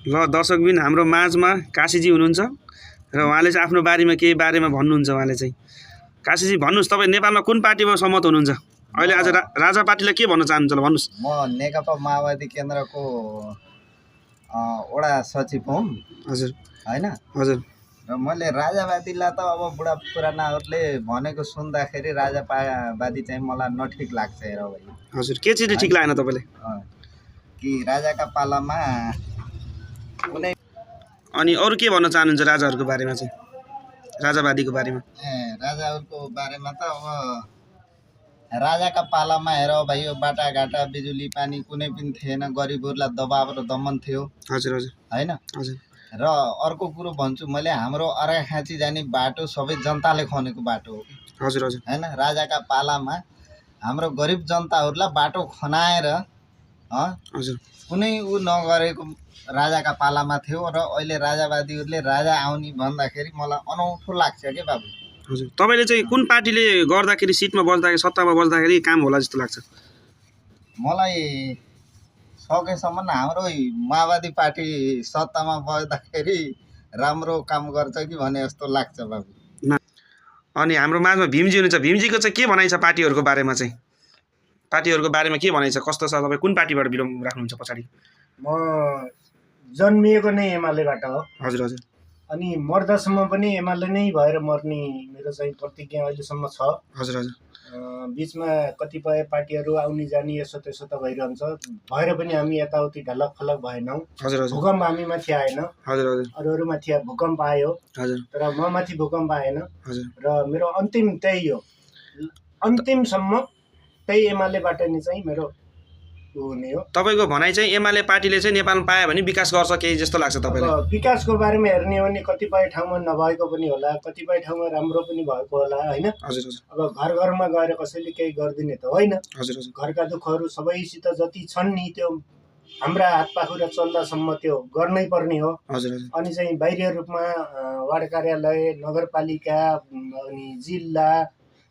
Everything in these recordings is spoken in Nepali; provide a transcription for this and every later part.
ल दर्शकबिन हाम्रो माझमा काशीजी हुनुहुन्छ र उहाँले चाहिँ आफ्नो बारेमा केही बारेमा भन्नुहुन्छ। उहाँले चाहिँ काशीजी भन्नुहोस्, तपाईँ नेपालमा कुन पार्टीमा सहमत हुनुहुन्छ? अहिले आज राजा पार्टीलाई के भन्न चाहनुहुन्छ ल भन्नुहोस्। म नेकपा माओवादी केन्द्रको वडा सचिव हुँ। हजुर हैन? हजुर। र मैले राजावादीलाई त अब बुढा पुरानाहरूले भनेको सुन्दाखेरि राजावादी चाहिँ मलाई नठिक लाग्छ हेर भाइ। हजुर, के चिजले ठिक लागेन तपाईँलाई? कि राजाका पालामा कुनै अनि अरू के भन्न चाहनुहुन्छ राजाहरूको बारेमा चाहिँ, राजावादीको बारेमा? राजाहरूको बारेमा त अब राजाका पालामा हेर भाइ यो बाटाघाटा बिजुली पानी कुनै पनि थिएन, गरिबहरूलाई दबाव र दमन थियो। हजुर हजुर हैन? हजुर। र अर्को कुरो भन्छु मैले, हाम्रो अर्घाखाँची जाने बाटो सबै जनताले खनेको बाटो हो। हजुर हजुर। हैन? राजाका पालामा हाम्रो गरिब जनताहरूलाई बाटो खनाएर हजुर कुनै ऊ नगरेको राजाका पालामा थियो। र अहिले राजावादीहरूले राजा आउने भन्दाखेरि मलाई अनौठो लाग्छ के बाबु। हजुर, तपाईँले चाहिँ कुन पार्टीले गर्दाखेरि सिटमा बस्दाखेरि सत्तामा बस्दाखेरि काम होला जस्तो लाग्छ? मलाई सकेसम्म हाम्रो माओवादी पार्टी सत्तामा बस्दाखेरि राम्रो काम गर्छ कि भने जस्तो लाग्छ बाबु। अनि हाम्रो माझमा भीमजी हुनुहुन्छ, भीमजीको चाहिँ के भनाइ छ पार्टीहरूको बारेमा चाहिँ? पार्टीहरूको बारेमा के भनाइ छ, कस्तो छ? तपाईँ कुन पार्टीबाट बिलोङ राख्नुहुन्छ पछाडि? म जन्मिएको नै एमालेबाट हो। हजुर हजुर। अनि मर्दासम्म पनि एमाले नै भएर मर्ने मेरो चाहिँ प्रतिज्ञा अहिलेसम्म छ। हजुर हजुर। बिचमा कतिपय पार्टीहरू आउने जाने यसो त्यसो त भइरहन्छ, भएर पनि हामी यताउति ढलक फलक भएनौँ। हजुर हजुर। भूकम्प हामी माथि आएन। हजुर हजुर। अरू माथि भूकम्प आयो। हजुर। तर म माथि भूकम्प आएन। हजुर। र मेरो अन्तिम त्यही हो, अन्तिमसम्म त्यही एमालेबाट नै चाहिँ मेरो हुने हो। तपाईँको भनाइ चाहिँ एमाले पार्टीले चाहिँ नेपालमा पायो भने विकास गर्छ केही जस्तो लाग्छ तपाईँलाई? विकासको बारेमा हेर्ने हो भने कतिपय ठाउँमा नभएको पनि होला, कतिपय ठाउँमा राम्रो पनि भएको होला। होइन? हजुर हजुर। अब घर घरमा गएर कसैले केही गरिदिने त होइन। हजुर हजुर। घरका दुःखहरू सबैसित जति छन् नि त्यो हाम्रा हात पाखुरा चल्दासम्म त्यो गर्नै पर्ने हो। हजुर हजुर। अनि चाहिँ बाहिरी रूपमा वार्ड कार्यालय, नगरपालिका अनि जिल्ला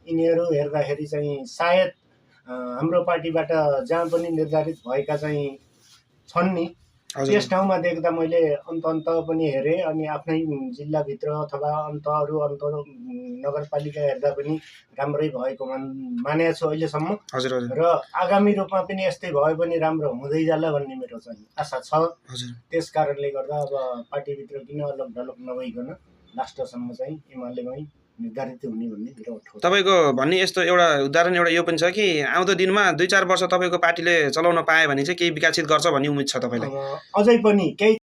यिनीहरू हेर्दाखेरि चाहिँ सायद हाम्रो पार्टीबाट जहाँ पनि निर्धारित भएका चाहिँ छन् नि, त्यस ठाउँमा देख्दा मैले अन्त पनि हेरेँ। अनि आफ्नै जिल्लाभित्र अथवा अरू नगरपालिका हेर्दा पनि राम्रै भएको मानेको छु अहिलेसम्म। हजुर हजुर। र आगामी रूपमा पनि यस्तै भयो भने राम्रो हुँदै जाला भन्ने मेरो चाहिँ आशा छ। हजुर। त्यस कारणले गर्दा अब पार्टीभित्र किन अलग ढलक नभइकन लास्टसम्म चाहिँ एमालेमै निर्धारित हुने भन्ने मेरो ठोस। तपाईँको भन्ने यस्तो एउटा उदाहरण एउटा यो पनि छ कि आउँदो दिनमा 2-4 वर्ष तपाईँको पार्टीले चलाउन पायो भने चाहिँ केही विकसित गर्छ भन्ने उम्मेद छ तपाईँलाई? अझै पनि केही